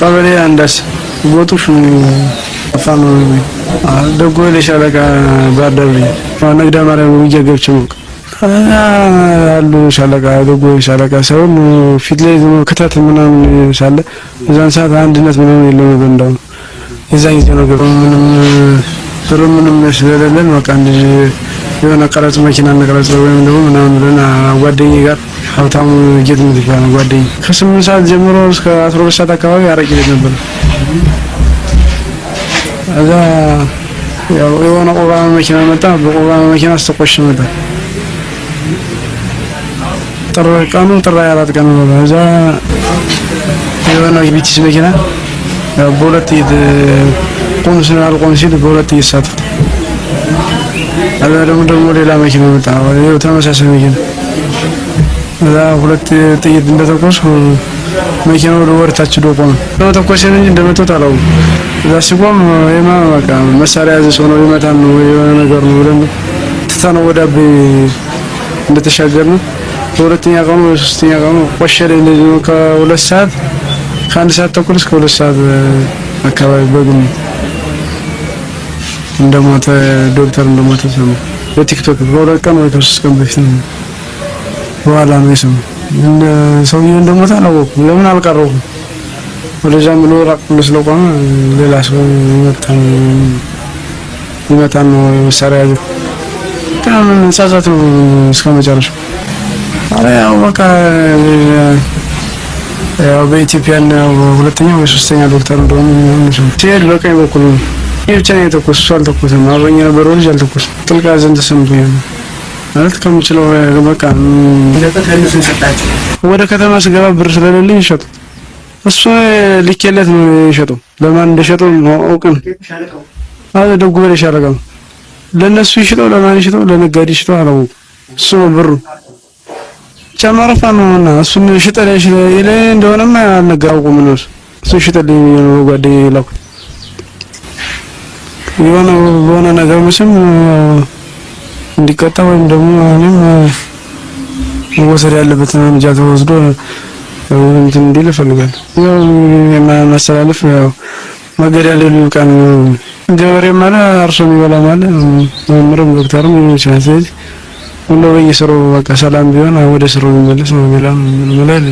ቀበሌ አንዳስ ጎጡሽ ፋኖ ደጎ ለሻለቃ ባህር ዳር ነግዳ ማርያም ውጊያ ገብቼ ነው አሉ ሻለቃ ደጎ ሻለቃ ሳይሆን ፊት ላይ ክተት ምናምን ሳለ እዛን ሰዓት አንድነት ምናምን የለም ነበር። እንዳውም የዛን ጊዜ ነው ምንም ብር ምንም ስለሌለን በቃ የሆነ ቀረጽ መኪና እንቅረጽ ወይም ደግሞ ምናምን ብለን ጓደኛዬ ጋር ሀብታሙ ጌትነት ይባላል ጓደኛዬ ከ8 ሰዓት ጀምሮ እስከ 12 ሰዓት አካባቢ አረቂ ቤት ነበር። እዛ ያው የሆነ ቆባማ መኪና መጣ። በቆባማ መኪና አስተቆሽ መጣ። ጥር ቀኑ ጥር 24 ቀን ነው። እዛ የሆነ ቪትስ መኪና ያው በሁለት ጥይት ቆም አልቆም ሲል በሁለት ጥይት ሳቱት። እዛ ደግሞ ሌላ መኪና መጣ። ያው ተመሳሳይ መኪና እዛ ሁለት ጥይት እንደተኮስኩ መኪናው ወደ ታች ሄዶ ቆመ። መተኮሴን እንጂ እንደመታሁት አላውቅም። እዛ ሲቆም የማ በቃ መሳሪያ የያዘ ሰው ነው ሊመታን ነው የሆነ ነገር ነው ብለን ትተነው ወደ አቤ እንደተሻገርን በሁለተኛ ቀኑ በሶስተኛ ቀኑ ቆሸለ እንደዚህ ነው። ከሁለት ሰዓት ከአንድ ሰዓት ተኩል እስከ 2 ሰዓት አካባቢ በግምት እንደሞተ ዶክተር እንደሞተ ሰማሁ። በቲክቶክ በሁለት ቀን ወይ ከሶስት ቀን በፊት ነው በኋላ ነው የሰማሁት። ሰውዬው እንደሞተ አላወኩም። ለምን አልቀረቡም? ወደዛም ብሎ ራቅ ብሎ ስለቆመ ሌላ ሰው ይመጣን ነው መሳሪያ ያዘ። በጣም ጸጸት ነው እስከ መጨረሻው። ኧረ ያው በቃ ያው በኢትዮጵያ ሁለተኛ ወይ ሶስተኛ ዶክተር እንደሆነ ሲሄድ በቀኝ በኩል ነው። እኔ ብቻ ነው የተኮሰው፣ እሱ አልተኮሰም። አብሮኝ የነበረው ልጅ አልተኮሰም። ጥልቅ ሐዘን ተሰምቶኛል። ማለት ከምችለው በቃ ወደ ከተማ ስገባ ብር ስለሌለኝ ሸጡት። እሱ ልኬለት ነው የሸጠው። ለማን እንደሸጠው አውቅም። አለ ደጉ በላይ ሻለቃ ነው። ለነሱ ይሽጠው ለማን ይሽጠው ለነጋዴ ይሽጠው አላወኩም። እሱ ነው ብሩ ጨመረፋ ነውና እሱን ሽጠልኝ እንደሆነማ አልነገርኩም። እነሱ እሱን ሽጠልኝ ነው ጓደኛዬ የላኩት። የሆነ በሆነ ነገር መቼም እንዲቀጣ ወይም ደግሞ እኔም መወሰድ ያለበት እርምጃ ተወስዶ እንትን እንዲል እፈልጋለሁ። ያው ማስተላለፍ ያው መገደል ይብቃን። ገበሬም አለ አርሶ የሚበላም አለ መምህርም ዶክተርም ሊሆን ይችላል። ስለዚህ ሁሉ በየስራው በቃ ሰላም ቢሆን ወደ ስራው የሚመለስ ነው። ሌላ ምንም የለም።